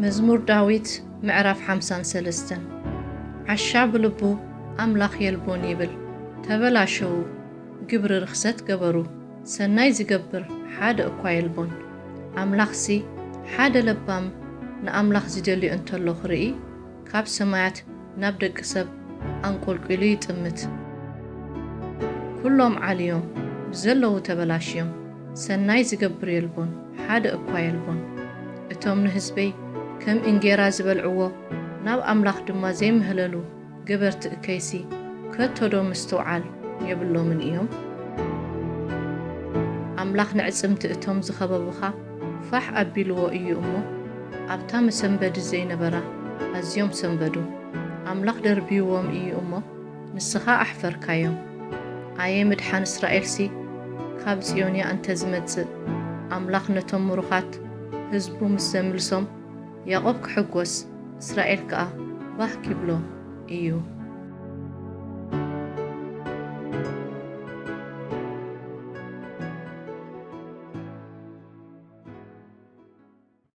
መዝሙር ዳዊት ምዕራፍ ሓምሳን ሰለስተን። ዓሻ ብልቡ ኣምላኽ የልቦን ይብል። ተበላሸዉ፣ ግብሪ ርኽሰት ገበሩ፣ ሰናይ ዝገብር ሓደ እኳ የልቦን። ኣምላኽሲ ሓደ ለባም ንኣምላኽ ዝደልዮ እንተሎ ክርኢ፣ ካብ ሰማያት ናብ ደቂ ሰብ ኣንቆልቂሉ ይጥምት። ኩሎም ዓልዮም፣ ብዘለዉ ተበላሽዮም፣ ሰናይ ዝገብር የልቦን፣ ሓደ እኳ የልቦን። እቶም ንህዝበይ ከም እንጌራ ዝበልዕዎ፣ ናብ ኣምላኽ ድማ ዘይምህለሉ ገበርቲ እከይሲ፣ ከቶ ዶ ምስትውዓል የብሎምን እዮም? ኣምላኽ ንዕጽምቲ እቶም ዝኸበቡኻ ፋሕ ኣቢልዎ እዩ እሞ፣ ኣብታ መሰንበዲ ዘይነበራ ኣዝዮም ሰንበዱ። ኣምላኽ ደርብይዎም እዩ እሞ፣ ንስኻ ኣሕፈርካዮም። ኣየ ምድሓን እስራኤልሲ፣ ካብ ጽዮን'ያ እንተ ዝመጽእ፣ ኣምላኽ ነቶም ምሩኻት ህዝቡ ምስ ዘምልሶም፣ ያዕቆብ ክሕጎስ፣ እስራኤል ከኣ ባህ ኪብሎ እዩ።